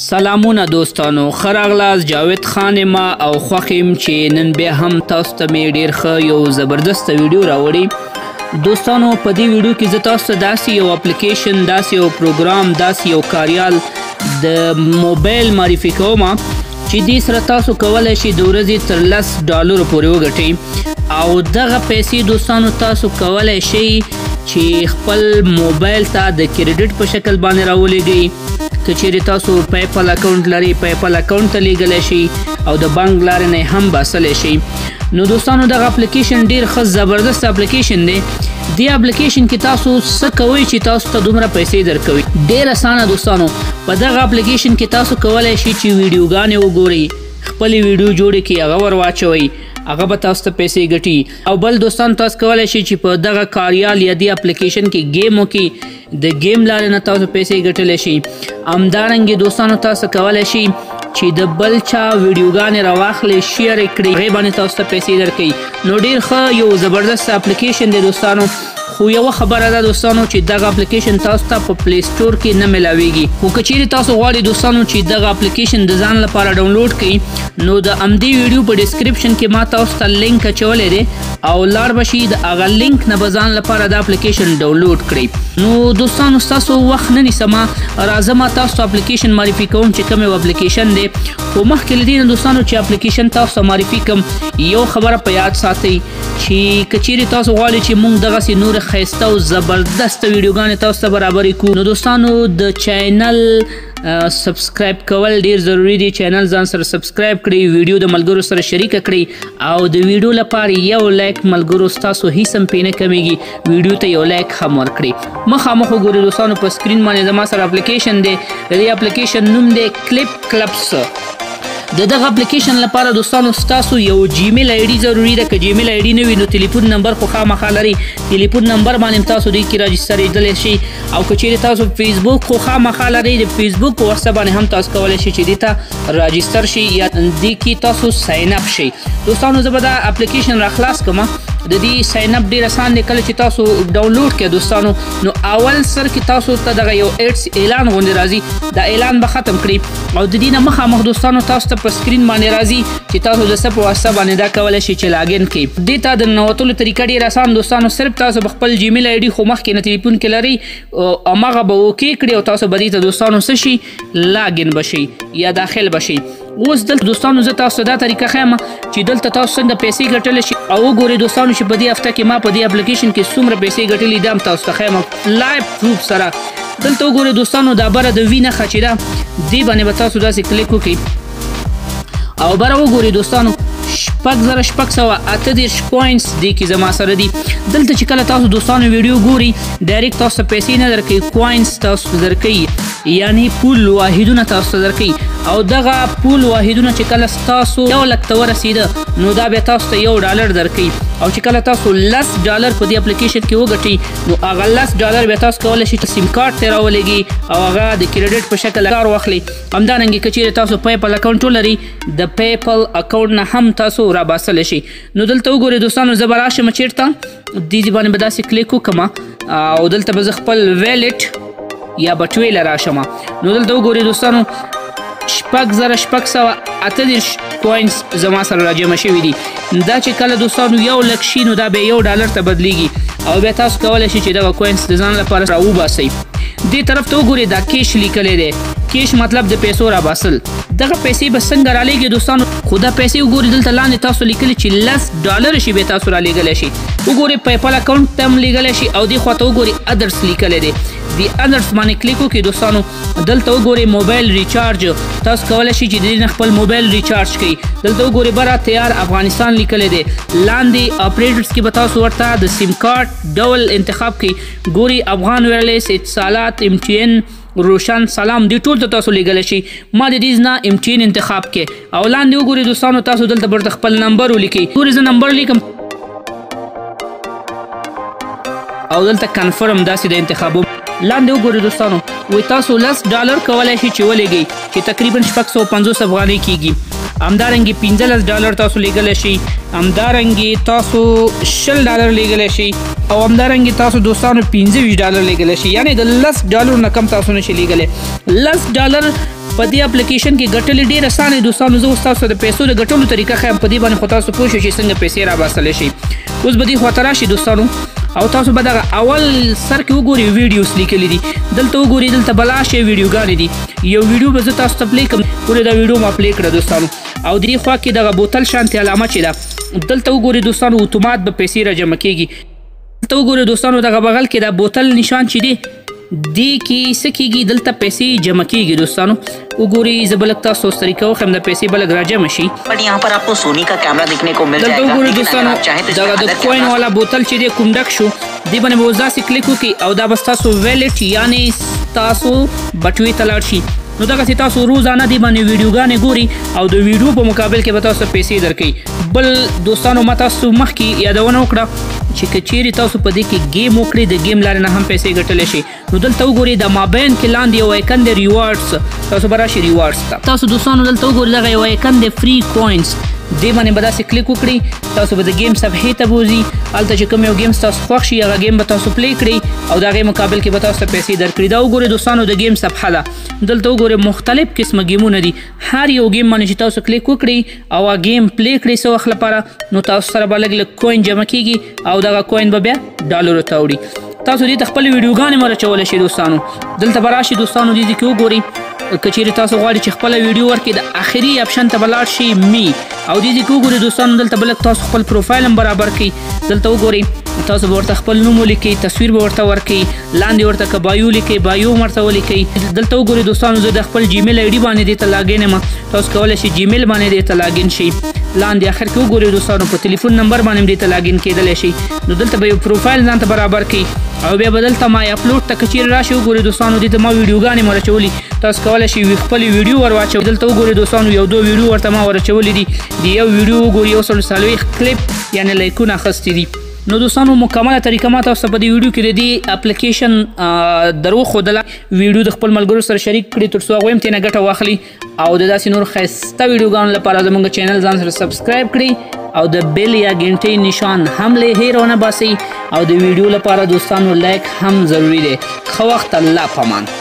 سلامونه دوستانو، ښه راغلاست. جاوید خان یم او خوښ یم چې نن بیا هم تاسو ته مې ډېر ښه یو زبردسته ویډیو راوړې. دوستانو، په دې ویډیو کې زه تاسو ته داسې یو اپلیکیشن، داسې یو پروګرام، داسې یو کاریال د موبایل معرفي کوم چې دې سره تاسو کولی شئ د ورځې تر 10 ډالرو پورې وګټئ. او دغه پیسې دوستانو تاسو کولی شئ چې خپل موبایل ته د کریډیټ په شکل باندې راولېږئ. که چیرې تاسو PayPal اکاونټ لرئ، PayPal اکاونټ ته لیږلی شئ او د بانک لارې نه هم باسلی شئ. نو دوستانو، دغه اپلیکیشن ډیر ښه زبردست اپلیکیشن دی. دې اپلیکیشن کې تاسو څه کوئ چې تاسو ته دومره پیسې درکوي؟ ډیر اسانه دوستانو، په دغه اپلیکیشن کې تاسو کولی شئ چې ویډیوګانې وګورئ، خپلې ویډیو جوړې کړئ، هغه ور واچوئ، هغه به تاسو ته پیسې ګټي. او بل دوستان، تاسو کولی شئ چې په دغه کاریال یا دې اپلیکیشن کې game وکړئ، د game لارې نه تاسو پیسې ګټلی شئ. همدارنګه دوستانو، تاسو کولی شئ چې د بل چا ویډیوګانې راواخلئ، share یې کړئ، هغې باندې تاسو ته پیسې درکوي. نو ډېر ښه یو زبردست اپلیکیشن دی دوستانو. خو یوه خبره ده دوستانو چې دغه اپلیکیشن تاسو ته په Play Store کې نه ملاویږي. خو که چیرې تاسو غواړئ دوستانو چې دغه اپلیکیشن د ځان لپاره ډاونلوډ کړئ، نو د همدې ویډیو په description کې ما تاسو ته لینک اچولی دی او لاړ به شئ، د هغه لینک نه به ځان لپاره دا اپلیکیشن ډاونلوډ کړئ. نو دوستانو، ستاسو وخت نه نیسم، راځه ما تاسو ته اپلیکیشن معرفي کوم چې کوم یو اپلیکیشن دی. خو مخکې له دې نه دوستانو چې اپلیکیشن تاسو ته معرفي کوم، یو خبره په یاد ساتئ چې که چیرې تاسو غواړئ چې مونږ دغسې نور ښایسته او زبردسته ویډیوګانې تاسو ته برابرې کړو، نو دوستانو د channel subscribe کول ډیر ضروري دي. چینل ځان سره subscribe کړئ، ویډیو د ملګرو سره شریکه کړئ او د ویډیو لپاره یو like ملګرو ستاسو هیڅ هم پې نه کمیږي، ویډیو ته یو like هم ورکړئ. مخامخ وګورئ دوستانو، په screen باندې زما سره اپلیکیشن دی. د دې اپلیکیشن نوم دی Clip Clips. د دغه اپلیکیشن لپاره دوستانو ستاسو یو Gmail ID ضروري ده. که Gmail ID نه وي، نو ټلیفون نمبر خو خامخا لرئ، ټلیفون نمبر باندې تاسو دې کې راجسترېدلی شئ. او که چیرې تاسو فیسبوک خو خامخا لرئ، د فیسبوک په واسطه باندې هم تاسو کولی شئ چې دې ته راجستر شئ یا دې کې تاسو sign up شئ. دوستانو، زه به دا اپلیکیشن را خلاص کړم. د دې sign up ډیر اسان دی. کله چې تاسو ډاونلوډ کړئ دوستانو، نو اول سر کې تاسو ته دغه یو ads اعلان غوندې راځي، دا اعلان به ختم کړئ. او د دې نه مخامخ دوستانو تاسو ته په screen باندې راځي چې تاسو د څه په واسطه باندې دا کولی شئ چې login کړئ. دې ته د ننوتلو طریقه ډېر اسان دوستانو، صرف تاسو به خپل Gmail ID خو مخکې نه تلیفون کې لرئ، هماغه به okay کړئ او تاسو به دې ته دوستانو څه شي، login به شئ یا داخل به شئ. اوس دلته دوستانو زه تاسو ته دا طریقه ښیم چې دلته تاسو څنګه پیسې ګټلی شئ. او وګورئ دوستانو چې په دې هفته کې ما په دې اپلیکیشن کې څومره پیسې ګټلي، دا هم تاسو ته ښیم live proof سره. دلته وګورئ دوستانو، دا بره د وی نښه چې ده، دې باندې به تاسو داسې کلیک وکړئ او بره وګورئ دوستانو، 6638 coins دې کې زما سره دي. دلته چې کله تاسو دوستانو ویډیو ګوري، direct تاسو ته پیسې نه درکوي، coins تاسو ته درکوي، یعنی پول واحدونه تاسو ته درکوي. او دغه پول واحدونه چې کله ستاسو 1 لک ته ورسېده، نو دا بیا تاسو ته 1 ډالر درکوي. او چې کله تاسو 10 ډالر په دې اپلیکیشن کې وګټئ، نو هغه 10 ډالر بیا تاسو کولی شئ چې سیم کارت ته راولېږئ او هغه د کریډیټ په شکل کار واخلئ. همدارنګه که چیرې تاسو PayPal اکاونټ ولرئ، د PayPal اکاونټ نه هم تاسو راباسلی شئ. نو دلته وګورئ دوستانو، زه به راشم چېرته، دې ځای باندې به داسې کلیک وکړم او دلته به زه خپل wallet یا بټوې له راشم. نو دلته وګورئ دوستانو، 6638 coins زما سره راجمع شوي دي. دا چې کله دوستانو 1 لک شي، نو دا بیا 1 ډالر ته بدلیږي او بیا تاسو کولی شئ چې دغه coins د ځان لپاره راوباسئ. دې طرف ته وګورئ، دا cash لیکلی دی. cash مطلب د پیسو راباسل. دغه پیسې به څنګه رالیږي دوستانو؟ خو دا پیسې وګورئ، دلته لاندې تاسو لیکلي چې 10 ډالر شي، بیا تاسو رالیږلی شئ. وګورئ، PayPal اکاونټ ته هم لیږلی شي. او دې خواته وګورئ، others لیکلی دی، دې others باندې کلیک وکړئ دوستانو. دلته وګورئ، mobile recharge، تاسو کولی شئ چې د دې نه خپل موبایل recharge کړئ. دلته وګورئ، بره تیار افغانستان لیکلی دی. لاندې operators کې به تاسو ورته د سیم کارت ډول انتخاب کړئ. ګورئ، افغان وایرلیس، اتصالات، MTN، روشن، سلام، دې ټول ته تاسو لیږلی شئ. ما د دې نه MTN انتخاب کړ. او لاندې وګورئ دوستانو، تاسو دلته برته خپل نمبر ولیکئ. ګورئ، زه نمبر لیکم او دلته confirm داسې د انتخابو. لاندې وګورئ دوستانو، وی تاسو 10 ډالر کولی شئ چې ولیږئ چې تقریبا 650 افغانۍ کیږي. همدارنګه 15 ډالر تاسو لیږلی شئ، همدارنګه تاسو 20 ډالر لیږلی شئ او همدارنګه تاسو دوستانو 25 ډالر لیږلی شئ. یعنی د 10 ډالر نه کم تاسو نشئ لیږلی. 10 ډالر په دې اپلیکیشن کې ګټل ډیر اسانه دي دوستانو. زه اوس تاسو د پیسو د ګټلو طریقه ښیم، په دې باندې خو تاسو پوه شئ چې څنګه پیسې راباسلی شئ. اوس به دې خواته راشئ دوستانو او تاسو به دغه اول سر کې وګورئ videos لیکلي دي، دلته وګورئ، دلته بلا شی ویډیوګانې دي. یو ویډیو به زه تاسو ته play کړم، ګورئ دا ویډیو ما play کړه دوستانو. او دې خوا کې دغه بوتل شانتې علامه چې ده دلته وګورئ دوستانو، اتومات به پیسې را جمع کیږي. دلته وګورئ دوستانو، دغه بغل کې دا بوتل نشان چې دی دې کې څه کیږي، دلته پیسې جمع کیږي دوستانو. وګورئ زه به لږ تاسو طریقه وښیم د پیسې به لږ راجمع شي. यहाँ पर आपको सोनी का कैमरा देखने को मिल دلته जाएगा. وګورئ लेकिन अगर دوستانو، आप चाहें तो دغه इसमें د other coin cameras والا بوتل چې دی کوم ډک شو، دې باندې به اوس داسې کلیک وکړئ او دا به ستاسو wallet یعنې ستاسو بټوې ته لاړ شي. نو دغسې تاسو روزانه دې باندې ویډیوګانې ګورئ او د ویډیو په مقابل کې به تاسو پیسې درکوي. بل دوستانو ما تاسو مخکې یادونه وکړه چې که چیرې تاسو په دې کې game وکړئ، د game لارې نه هم پیسې ګټلی شئ. نو دلته وګورئ د مابین کې لاندې یو icon دی rewards، تاسو به راشئ rewards ته. تاسو دوستانو دلته وګورئ دغه یو icon دی free coins، دې باندې به داسې کلیک وکړئ، تاسو به د game صفحې ته بوځي، هلته چې کوم یو game ستاسو خوښ شي هغه game به تاسو play کړئ او د هغې مقابل کې به تاسو ته پیسې درکړي. دا وګورئ دوستانو د game صفحه ده، دلته وګورئ مختلف قسمه گیمونه دي. هر یو game باندې چې تاسو کلیک وکړئ او هغه game play کړئ څه وخت لپاره، نو تاسو سره به لږ لږ coin جمع کیږي او دغه coin به بیا ډالرو ته اوړي. تاسو دې ته خپلې ویډیوګانې هم ورچولی شئ دوستانو. دلته به راشئ دوستانو، دې ځای کې وګورئ که چیرې تاسو غواړئ چې خپله ویډیو ورکړئ د اخري option ته به لاړ شئ me، او دې ځای کې وګورئ دوستانو، دلته به لږ تاسو خپل پروفایل هم برابر کړئ. دلته وګورئ تاسو به ورته خپل نوم ولیکئ، تصویر به ورته ورکړئ، لاندې ورته که bio لیکئ bio هم ورته ولیکئ. دلته وګورئ دوستانو، زه د خپل Gmail ID باندې دې ته login یم، تاسو کولی شئ Gmail باندې دې ته login شئ. لاندې اخر کې وګورئ دوستانو، په تلیفون نمبر باندې هم دې ته login کېدلی شئ. نو دلته به یو پروفایل ځان ته برابر کړئ او بیا به دلته ما اپلوډ ته که چیرې راشئ وګورئ دوستانو، دې ته ما ویډیوګانې هم ورچولي، تاسو کولی شئ خپلې ویډیو ور واچوئ. دلته وګورئ دوستانو، یو دوه ویډیو ورته ما ورچولي دي، د یو ویډیو وګورئ 140 کلیپ یعنې لایکونه اخیستي دي. نو دوستانو مکمله طریقه ما تاسو ته په دې ویډیو کې د دې اپلیکیشن در وښودله. ویډیو د خپل ملګرو سره شریک کړئ تر څو هغوی هم ترې نه ګټه واخلي، او د داسې نور ښایسته ویډیوګانو لپاره زموږ channel ځان سره subscribe کړئ او د bell یا ګنټې نشان هم له هېر ونه باسئ. او د ویډیو لپاره دوستانو like هم ضروري دی. ښه وخت، الله پامان.